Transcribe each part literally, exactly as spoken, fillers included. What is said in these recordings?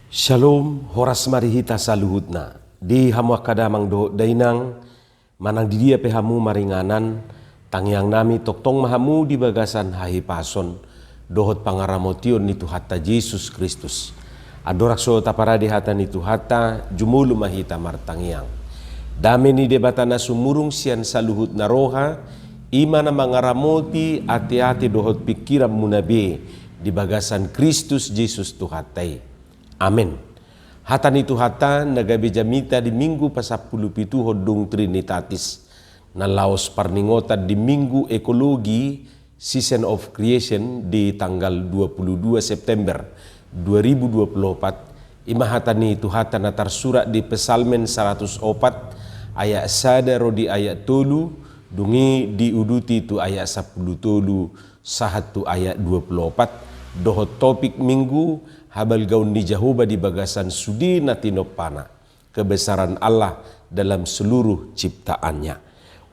Shalom, horas ma di hita saluhutna. Di hamu angka damang dohot dainang, manang di dia pe hamu maringanan, tangiang nami tongtong ma hamu di bagasan hahipason dohot pangaramotion ni Tuhanta Jesus Kristus. Andorang so taparade hata ni Tuhanta, jumolo ma hita martangiang. Dame ni Debata na sumurung sian saluhutna roha, i ma na mangaramoti ateate dohot pingkiranmuna be di bagasan Kristus Jesus Tuhanta i. Amen. Hata ni Tuhanta na gabe jamita di Minggu pasampulupituhon dung Trinitatis, na laos parningotan di Minggu Ekologi, Season of Creation, di tanggal dua puluh dua September dua ribu dua puluh opat, i ma hata ni Tuhanta na tarsurat di Psalmen saratus opat ayat sada ro di ayat tolu, dung i diuduti tu ayat sampulu tolu sahat tu ayat dua puluh opat, dohot topik Minggu, habalgaon ni Jahowa di bagasan sude na tinompana, kebesaran Allah dalam seluruh ciptaannya.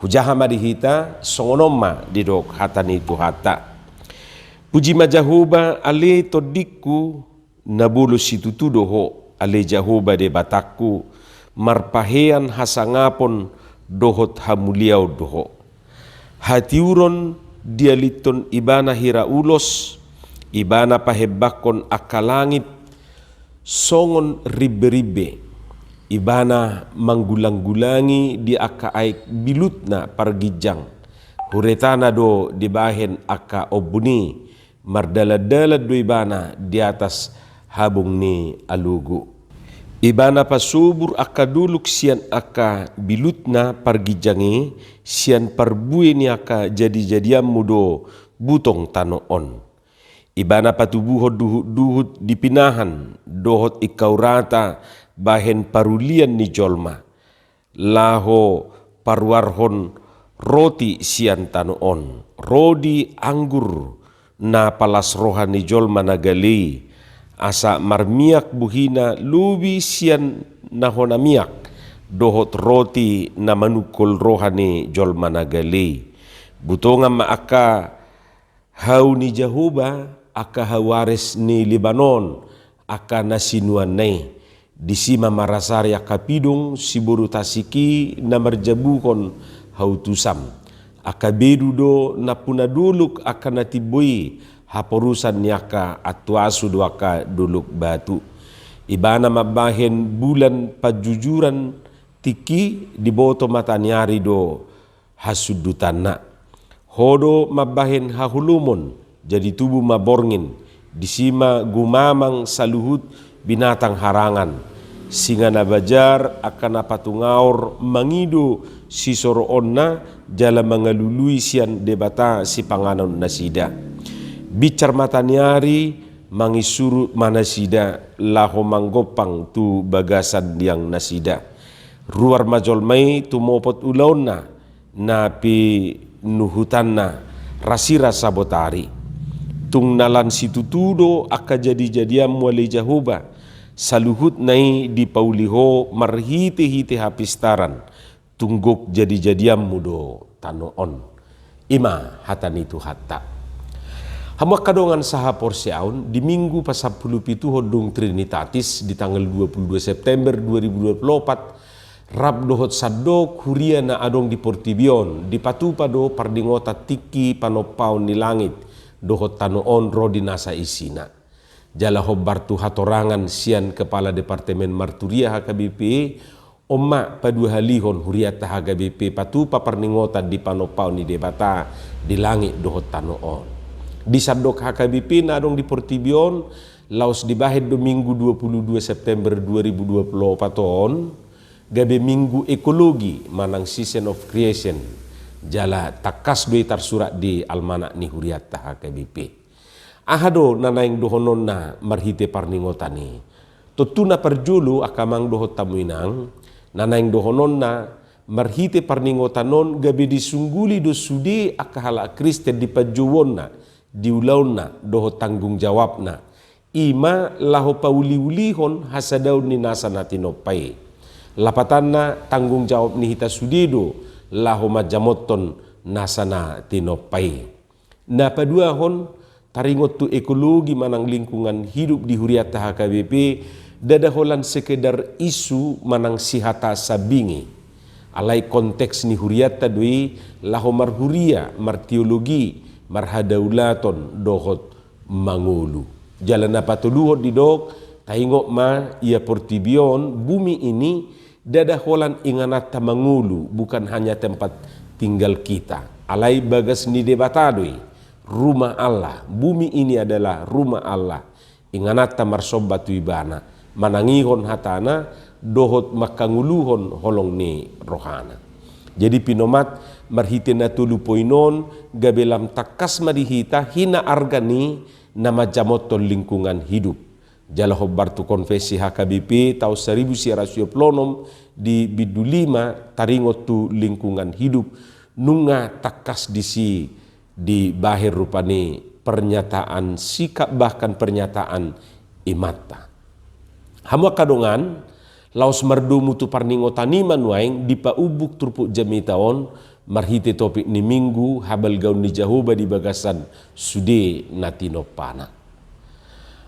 Hujaha ma di hita, songon on ma didok hata ni Tuhanta. Puji ma Jahowa, ale tondingku, na bolon situtu do Ho, ale Jahowa Debatangku, marpahean hasangapon dohot hamuliaon do Ho. Hatiuron dialithon Ibana hira ulos, Ibana pahembangkon angka langit songon rimberimbe. Ibana manggulanggulangi di angka aek bilutna parginjang. Huretana do dibahen angka ombun i, mardalandalan do Ibana di atas habong ni alogo. Ibana pasubur angka dolok sian angka bilutna parginjang i, sian parbue ni angka jadijadianmu do butong tano on. Ibana patubuhon duhutduhut di pinahan dohot ingkau rata bahen parulian ni jolma, laho paruarhon roti sian tano on, rodi anggur na palas roha ni jolma na gale i, asa marmiak buhina lobi sian na hona miak, dohot roti na manungkol roha ni jolma na gale i. Butongan ma angka hau ni Jahowa, angka hau ares ni Libanon, angka na sinuanna i. Disi ma marasari angka pidong siboru tasik i na marjabuhon hau tusam. Angka bedu do nampuna dolok angka na timbo i, haporusan ni angka antuasu do angka dolok batu. Ibana mambahen bulan panjujuran, tingki diboto mataniari do hasundutanna. Ho do mambahen haholomon, jadi tubu ma borngin, disi ma gumamang saluhut binatang harangan. Singa na bajar, angka na patungaor mangido sisoroonna jala mangalului sian Debata sipanganon nasida. Binsar mataniari mangisuru ma nasida laho manggompang tu bagasan liang nasida. Ruar ma jolma i tumopot ulaonna, na pinuhutanna rasira sabotari. Tung na lan situtu do angka jadijadianmu ale Jahowa, saluhutna i dipauli Ho marhitehite hapistaran, tung gok jadijadianmu do tano on. I ma hata ni Tuhanta. Hamu angka dongan sahaporseaon, di Minggu pasampulupituhon dung Trinitatis di tanggal dua puluh dua September dua ribu dua puluh opat, rap dohot sandok huria na adong di portibi on, dipatupa do parningotan tingki panompaon ni langit dohot tano on ro di nasa isina. Jala hombar tu hatorangan sian Kepala Departemen Marturia H K B P, on ma paduahalihon hurianta H K B P patupa parningotan di panompaon ni Debata di langit dohot tano on. Di sandok H K B P na adong di portibi on, laos dibahen do Minggu dua puluh dua September dua ribu dua puluh opat on gabe Minggu Ekologi manang Season of Creation, jala tangkas do i tarsurat di almanak ni hurianta H K B P. Aha do na naeng dohononna marhite parningotan i? Tontu na parjolo, angka amang dohot hamu inang, na naeng dohononna marhite parningotan on gabe disungguli do sude angka halak Kristen di panjouonna, di ulaonna dohot tanggung jawabna, i ma laho pauliulihon hasadaon ni nasa na tinompa i. Lapatanna, tanggung jawab ni hita sude do laho manjamothon nasa na tinompa i. Na paduahon, taringot tu ekologi manang lingkungan hidup di hurianta H K B P, Ndada holan sekedar isu manang sihata sambing i. Alai konteks ni hurianta do i laho marhuria, marteologi, marhadaulaton dohot mangolu. Jala na patoluhon didok, taingot ma ia portibi on, bumi ini, ndada holan ingananta mangolu, bukan hanya tempat tinggal kita. Alai bagas ni Debata do i, rumah Allah. Bumi ini adalah rumah Allah. Ingananta marsomba tu Ibana, manangihon hatana, dohot mangkangoluhon holong ni rohana. Jadi pinomat marhite na tolu poin on, gabe lam tangkas ma di hita hina arga ni na manjamothon lingkungan hidup. Jala hombar tu konfesi H K B P taon saribu sia ratus sia pulu onom di bindu lima taringot tu lingkungan hidup, nunga tangkas disi dibahen rupani pernyataan sikap, bahkan pernyataan imanta. Hamu angka dongan, laos mardomu tu parningotan i ma nuaeng dipaumbuk turpuk jamita on marhite topik ni Minggu, habalgaon ni Jahowa di bagasan sude na tinompana.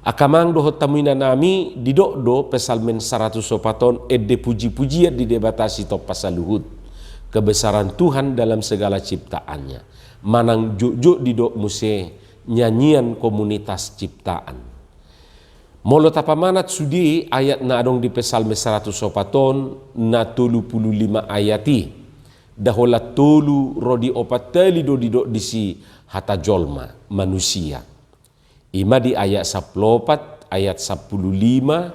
Angka amang dohot hamu inanami, didok do Psalmen saratus opat on ende puji-pujian di Debata Sitompa saluhut, kebesaran Tuhan dalam segala ciptaan-Nya. Manang jotjot didok muse nyanyian komunitas ciptaan. Molo tapamanat sude ayat na adong di Psalmen saratus opat on, na tolu pulu lima ayat i, nda holan tolu, ro di opat hali do didok disi hata jolma, manusia. I ma di ayat sampulu opat, ayat sampulu lima,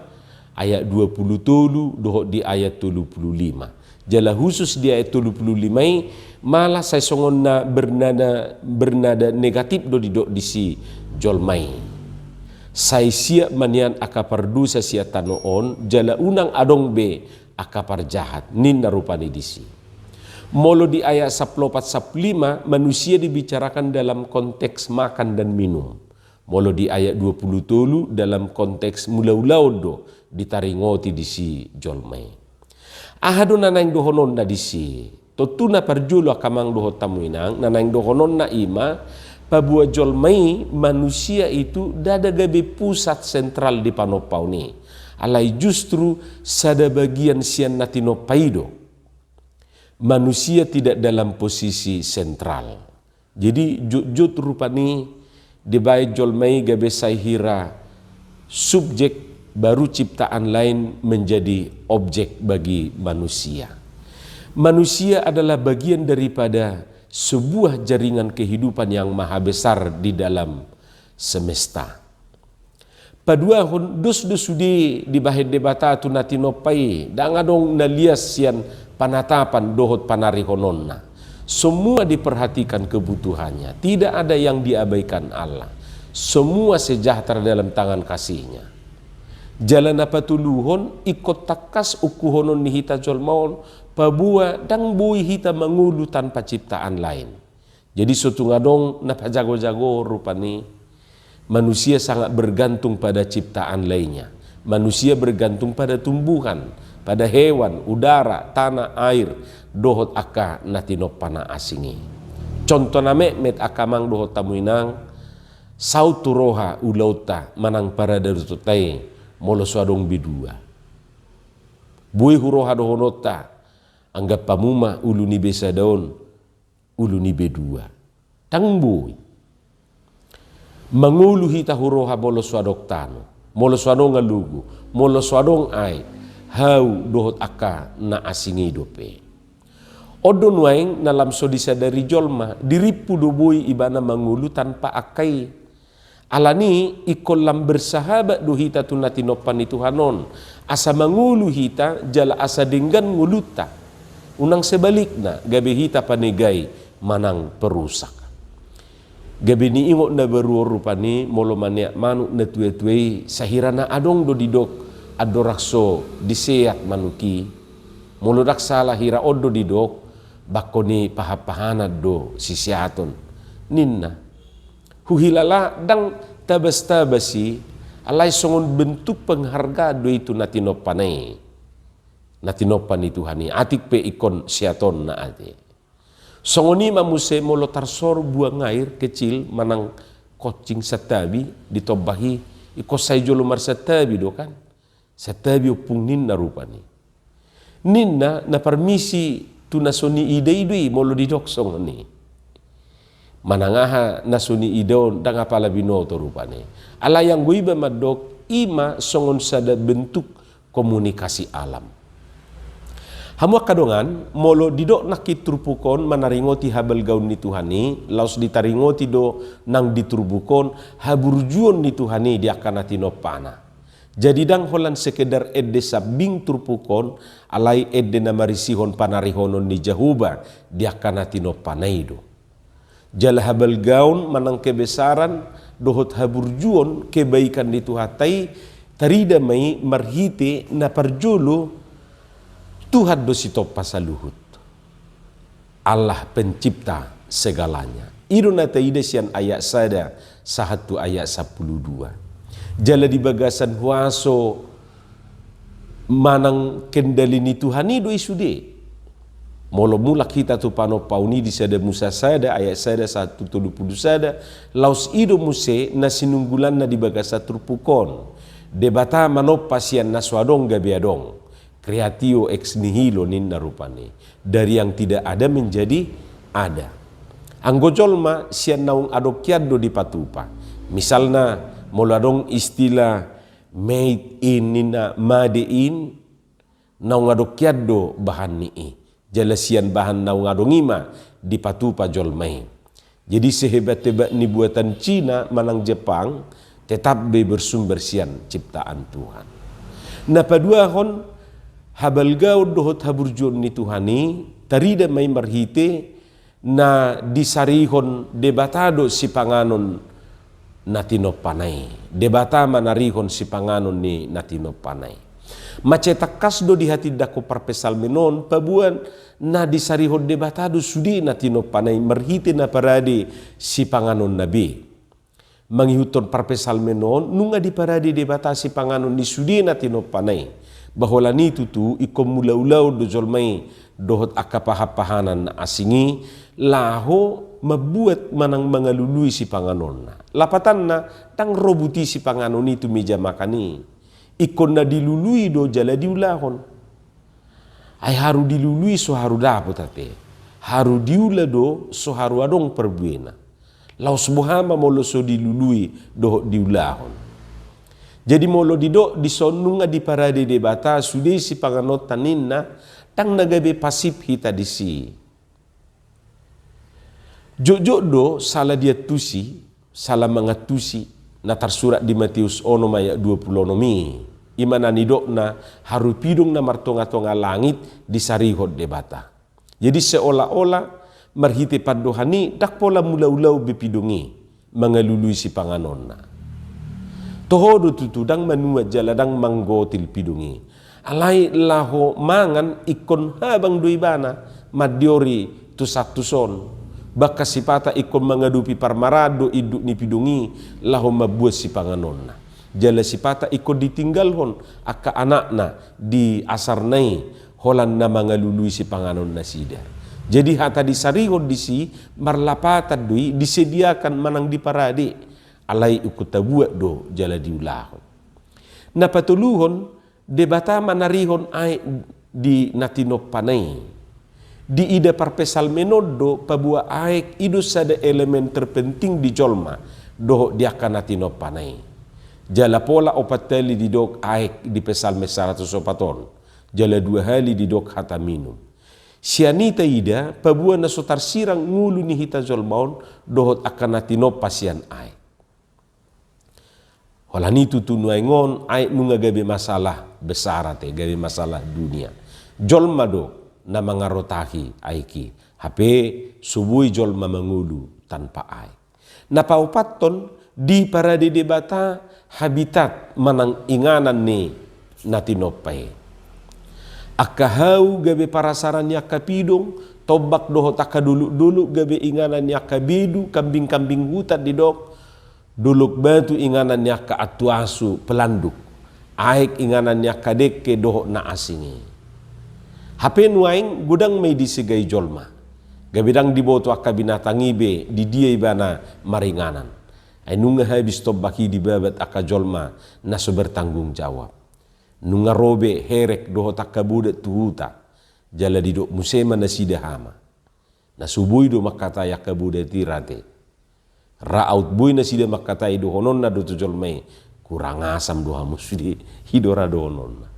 ayat dua pulu tolu, dohot di ayat tolu pulu lima. Jala husus di ayat tolu pulu lima i, malah sai songon na bernada, bernada negatif do didok disi jolma i. Sai siap ma nian angka pardosa sian tano on, jala unang adong be angka parjahat, ninna rupani disi. Molo di ayat sampulu opat sampulu lima, manusia dibicarakan dalam konteks makan dan minum. Molo di ayat dua pulu tolu, dalam konteks mangula ulaon do ditaringoti disi jolma i. Aha do na naeng dohononna disi? Tontu na parjolo angka amang dohot hamu inang, na naeng dohononna i ma, paboa jolma i, manusia itu, ndada gabe pusat sentral di panompaon i. Alai justru sada bagian sian na tinompa i do. Manusia tidak dalam posisi sentral. Jadi jotjot rupani dibaen jolma i gabe sai hira subjek, baru ciptaan lain menjadi objek bagi manusia. Manusia adalah bagian daripada sebuah jaringan kehidupan yang maha besar di dalam semesta. Paduahon, dos do sude dibahen Debata tu na tinompa i, ndang adong na lias sian panatapan dohot panarihononna. Semua diperhatikan kebutuhannya, tidak ada yang diabaikan Allah. Semua sejahtera dalam tangan kasih-Nya. Jala na patoluhon, ingkon tangkas ungkuhonon ni hita jolma on, paboa ndang boi hita mangolu tanpa ciptaan lain. Jadi so tung adong na pajago-jago rupani, manusia sangat bergantung pada ciptaan lainnya. Manusia bergantung pada tumbuhan, pada hewan, udara, tanah, air, dohot angka na tinompa na asing i. Contoh na metmet angka amang dohot hamu inang, saut tu roha ulaonta manang paradatonta i molo so adong be dua. Boi huroha dohononta, anggap hamu ma ulu ni be sada on, ulu ni be dua. Ndang boi. Mangolu hita huroha molo so adong tano, molo so adong alogo, molo so adong aek, hau dohot angka na asing i dope. On do nuaeng na lam so disadari jolma, dirimpu do boi ibana mangolu tanpa angka i. Alani i ingkon lam bersahabat do hita tu na tinompa ni Tuhan on, asa mangolu hita jala asa denggan ngolunta. Unang sebalikna, gabe hita panegai manang perusak. Gabe niingot na baru on rupani, molo maneat manuk na tua-tua i, sahira na adong do didok andorang so diseat manuk i. Molo ndang salah hira on do didok, bangko ni pahan-pahanan do siseaton, ninna. Huhilala ndang tabas-tabas i, alai songon bentuk penghargaan do i tu na tinompana i. Na tinompa ni Tuhan i, atik pe ingkon seatonna ate. Songon i ma muse molo tarsor buang air kecil manang koncing santabi di tombak i, ingkon sai jolo marsantabi do kan. Santabi ompung ninna rupani. Ninna na parmisi tu na so niida i do i molo didok songon i. Manang aha na so niida on ndang apala binoto rupani. Alai anggo iba mandok i ma songon sada bentuk komunikasi alam. Hamu angka dongan, molo didok nangkin turpuk on manaringoti habalgaon ni Tuhan i, laos ditaringoti do nang di turpuk on haburjuon ni Tuhan i di angka na tinompana. Jadi ndang holan sekedar ende sambing turpuk on, alai ende na marisihon panarihonon ni Jahowa di angka na tinompana i do. Jala habalgaon manang kebesaran dohot haburjuon kebaikan ni Tuhanta i tarida ma i marhite na parjolo Tuhan do sitompa saluhut. Allah pencipta segalanya. I do na taida sian ayat sada sahat tu ayat sampulu dua. Jala di bagasan huaso manang kendali ni Tuhan i do i sude. Molo mulak hita tu panompaon i di sada Musa sada ayat sada sahat tu tolu pulu sada, laos i do muse na sinunggulanna di bagasan turpuk on. Debata manompa sian na so adong gabe adong. Creatio ex nihilo ninna rupani. Dari yang tidak ada menjadi ada. Anggo jolma sian naung adong hian do dipatupa. Misalna, molo adong istilah made in ninna, made in, naung adong hian do bahan ni i. Jala sian bahan naung adong i ma dipatupa jolma i. Jadi sehebat-hebat ni buatan Cina manang Jepang, tetap do i bersumber sian ciptaan Tuhan. Na paduahon, habalgaon dohot haburjuon ni Tuhan i tarida ma i marhite na disarihon Debata do sipanganon na tinompana i. Debata manarihon sipanganon ni na tinompana i. Mansai tangkas do dihatindangkon parpsalmen on paboa na disarihon Debata do sude na tinompana i marhite na parade sipanganonna be. Mangihuthon parpsalmen on nunga diparade Debata sipanganon ni sude na tinompana i. Ba holan i tutu ingkon mulaulaon do jolma i dohot angka pahanpahanan na asing i laho mambuat manang mangalului sipanganonna. Lapatanna, ndang ro buti sipanganon i tu meja makan i. Ingkon na dilului do jala diulahon. Ai haru dilului so haru dapot ate. Haru diula do so haru adong parbuena. Laos boha ma molo so dilului dohot diulahon. Jadi molo didok dison nunga diparade Debata sude sipanganonta ninna, ndang na gabe pasif hita disi. Jotjot do sala diantusi, sala mangantusi, na tarsurat di Mateus onom ayat dua pulu onom i. I ma na nidokna haru pidong na martongatonga langit disarihon Debata. Jadi seolah-olah marhite pandohan i ndang pola mulaulaon be pidong i mangalului sipanganonna. Toho do tutu ndang manuat jala ndang manggotil pidong i. Alai laho mangan ingkon habang do ibana mandiori tusan tuson. Bahkan sipata ingkon mangadopi parmaraan do induk ni pidong i laho mambuat sipanganonna. Jala sipata ingkon ditinggalhon angka anakna di asarna i holan na mangalului sipanganon nasida. Jadi hata disarihon disi marlapatan do i disediakan manang diparade. Alai ingkon tabuat do jala diulahon. Na patoluhon, Debata manarihon aek di na tinompana i. Diida parpsalmen on do paboa aek i do sada elemen terpenting di jolma dohot di angka na tinompana i. Jala pola opat hali didok aek di Psalmen saratus opat on, jala dua hali didok hata minum. Sian i taida paboa na so tarsirang ngolu ni hita jolma on dohot angka na tinompa sian aek. Holan i tutu nuaeng on aek nunga gabe masalah besar ate, gabe masalah dunia. Jolma do na mangarotahi aek i. Hape so boi jolma mangolu tanpa aek. Na paopathon, diparade Debata habitat manang inganan ni na tinompa i. Angka hau gabe parasaran ni angka pidong, tombak dohot angka dolokdolok gabe inganan ni angka bedu, kambingkambing hutan didok, dolok batu inganan ni angka antuasu pelanduk, aek inganan ni angka dengke dohot na asing i. Hape nuaeng godang ma i disegai jolma. Gabe ndang diboto angka binatang i be di dia ibana maringanan. Ai nunga habis tombak i dibabat angka jolma na so bertanggung jawab. Nunga ro be herek dohot angka bodat tu huta, jala didok muse ma nasida hama. Na so boi do mangkatai angka bodat i rate. Raut boi nasida mangkatai, dohononna do tu jolma i, kurang asam do hamu sude, i do ra dohononna.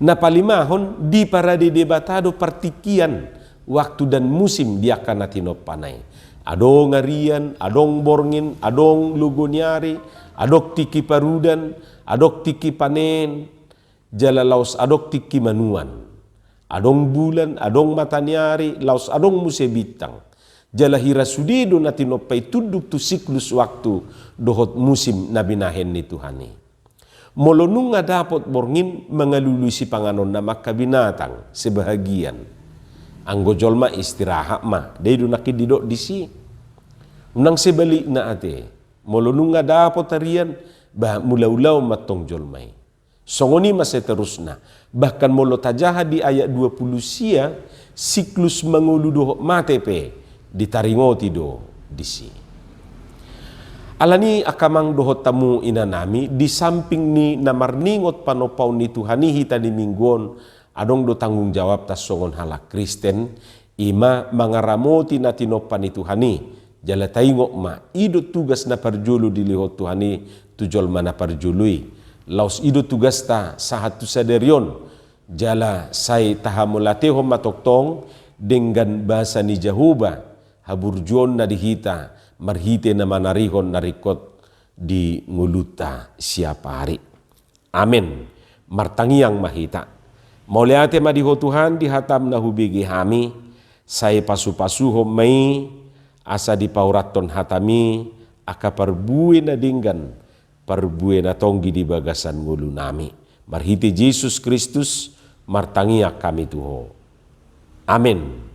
Na palimahon, diparade Debata do partingkian waktu dan musim di angka na tinompana i. Adong arian, adong borngin, adong logo ni ari, adong tingki parudan, adong tingki panen, jala laos adong tingki manuan. Adong bulan, adong mata ni ari, laos adong muse bintang. Jala hira sude do na tinompa i tunduk tu siklus waktu dohot musim na binahen ni Tuhan i. Molo nunga dapot borngin, mangalului sipanganonna ma angka binatang sebahagian. Anggo jolma istirahat ma, dai do nangkin didok disi. Unang sebalikna ate, molo nunga dapot arian, bah mulaulaon ma tong jolma i. Songon i ma seterusna. Bahkan molo tajaha di ayat dua puluh sia, siklus mangolu dohot mate pe ditaringoti do disi. Alani i angka amang dohot hamu inanami, di samping ni na marningot panompaon ni Tuhan i hita di minggu on, adong do tanggung jawabta songon halak Kristen, i ma mangaramoti na tinompa ni Tuhan i. Jala taingot ma, i do tugas na parjolo dilehon Tuhan i tu jolma na parjolo i. Laos i do tugasta sahat tu sadari on. Jala sai tahamauliatehon ma tongtong denggan basa ni Jahowa, haburjuonna di hita marhite na manarihon na ringkot di ngolunta siap ari. Amen. Martangiang ma hita. Mauliate ma di Ho Tuhan di hatam na hubege hami, sai pasupasuhon ma i, asa dipaurathon hatami angka parbue na denggan, parbue na tonggi di bagasan ngolunami. Marhite Jesus Kristus, martangiang hami tu Ho. Amen.